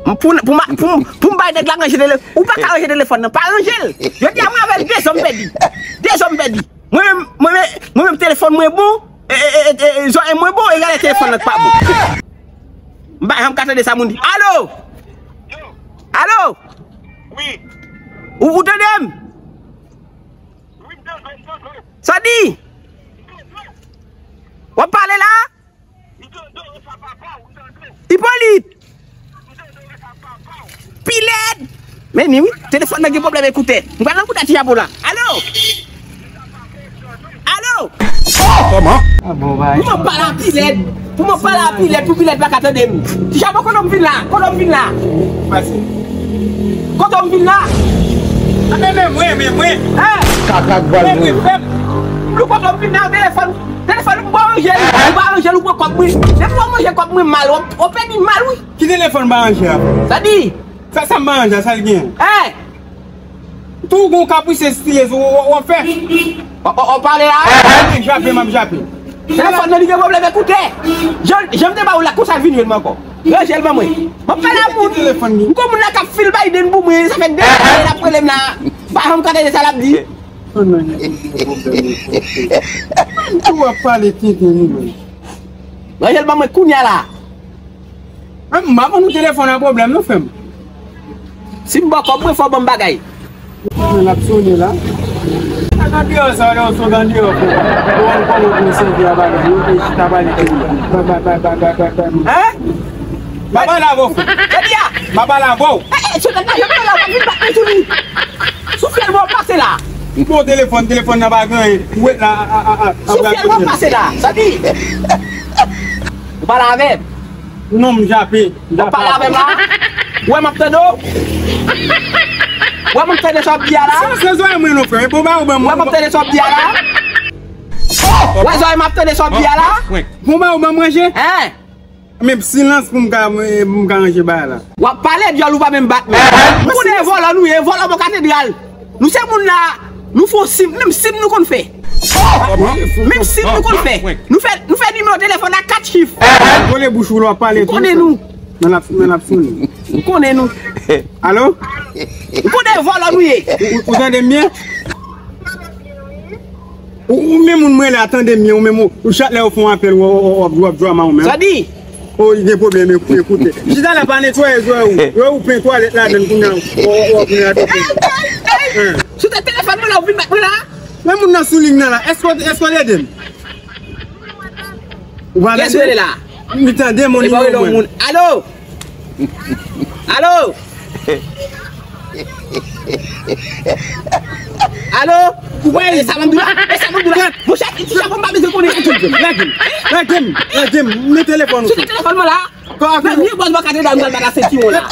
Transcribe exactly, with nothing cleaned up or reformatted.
Pou, pou, ma- pou, pou m bay nèg la ranje telefòn. Ou pa ka ranje telefòn nan. Pa ranje l. Jodi a mwen avè l de zòm pèdi. De zòm pèdi. Mwen menm, mwen menm, mwen menm telefòn mwen bon. E, e, e, e, e, zòrèy mwen bon, egale telefòn nan k pa bon. M pa janm ka tande sa moun di. Alo! Alo! Wi. Ou, ou tande m? Wi, m tande, m tande. Sa di? M tande. W ap pale la? M tande, w ap pale. Ipolit! Pi lèd! Men ni wi, telefòn nan gen pwoblèm ekoutè. M pral nan ekoutè ti chapo la. Alo! Alo! Kòman? Pou mwen pale a pi lèd. Pou mwen pale a pi lèd, pou pi lèd pa ka tande m. Ti chapo, kote m vin la? Kote m vin la? Pase. Kote m vin la? A, men, men mwen, men mwen. Hein? Kaka k pral mwen. Fè m. Pou kote m vin la, telefòn. Telefòn ou pa ranje l, ou pa ranje l, ou pran kòb mwen. Depi w manje kòb mwen mal, w, w pèdi mal, wi. Ki telefòn pa ranje a? Sa di? Sa, sa m pa ranje a, sa l gen? Hein? Tou gon kapris estilez ou, ou, ou ap fè? W, w, w pale la? M ap jape, m ap jape. Telefòn nan li gen pwoblèm ekoutè. Jan, jan m te ba ou la, konsa l vin jwenn mwen ankò. Ranje l ban mwen. M ap pale a moun. Ki telefòn li? M gon moun la k ap fil Biden pou mwen, sa fè de ane l ap rele m la. Pa janm ka tande sa l ap di. Ou ap pale tenten wi, men. Ranje l ban mwen kounya la. M pa konn ou telefòn an pwoblèm non, frè m. Si m ba w kòb mwen, fò w ban m bagay. Men l ap sone la. Sa gandeyò sa, yo sou gandeyò, frè. Yo wè kòman pou yo sèvi a bagay, yo te chita pale tenten. Ba, ba, ba. Hein? M pa pale avè w, frè. Kè di a? M pa pale avè w. Eh, eh, sou nèg la, yo pale la, w pa vin bat mwen sou li. Sou fyèl mwen w pase la. M pran telefòn, telefòn nan pa gen anyen. Ou wè la, a, a, a, a, sou fyèl mwen w pase la. Sa di? Ou pale avè m? Non, m jape. W ap pale avè m la? Ou wè m ap tande w? Ou wè m ap tande sa w ap di a la? Sa se zòrèy mwen non, frè. Bon, ba ou ban mwen. Ou wè m ap tande sa w ap di a la? Ou wè zòrèy m ap tande sa w ap di a la? Bon, ba ou ban manje? Hein? Menm silans pou m ka, pou m ka ranje bagay la. W ap pale dyòl ou pa menm bat men. M konnen vòlò nou ye, vòlò bò katedral. Nou se moun la, nou fè sim, menm sim nou konn fè. Menm sim nou konn fè. Nou fè, nou fè nimewo telefòn ak kat chif. Kole bouch ou la w ap pale tou. Ou konnen nou. Men l ap, men l ap sone. Ou konnen nou. Alo? Ou konnen vòlò nou ye. Ou, ou, ou tande m byen? Ou, ou menm moun mwen la, tande m byen, ou menm ou, ou chak lè yo fè yon apèl, w, w, w, w ap, w ap drama ou menm. Sa di? O, li gen pwoblèm, ekou-, ekoute. Chita la pa netwaye zòrèy ou. Yo, ou pen twalèt ladann kounye a, w, w, w ap vin radote. Sou te telefòn mwen la, ou vin bat mwen la? Men moun nan sou liy nan la, èske, èske w ede m? Ou pa tande? Kiyès rele la? M tande moun. Epa rele yon moun. Alo? Alo? Alo? Ou wè, e sa m ap di w la? E sa m ap di w la? Monchè, ti chapo m pa bezwen konnen. Lage m. Lage m. Lage m. Men telefòn ou. Sou telefòn mwen la? Nan ni bòs bò katedral m pral bat a sentiwon la.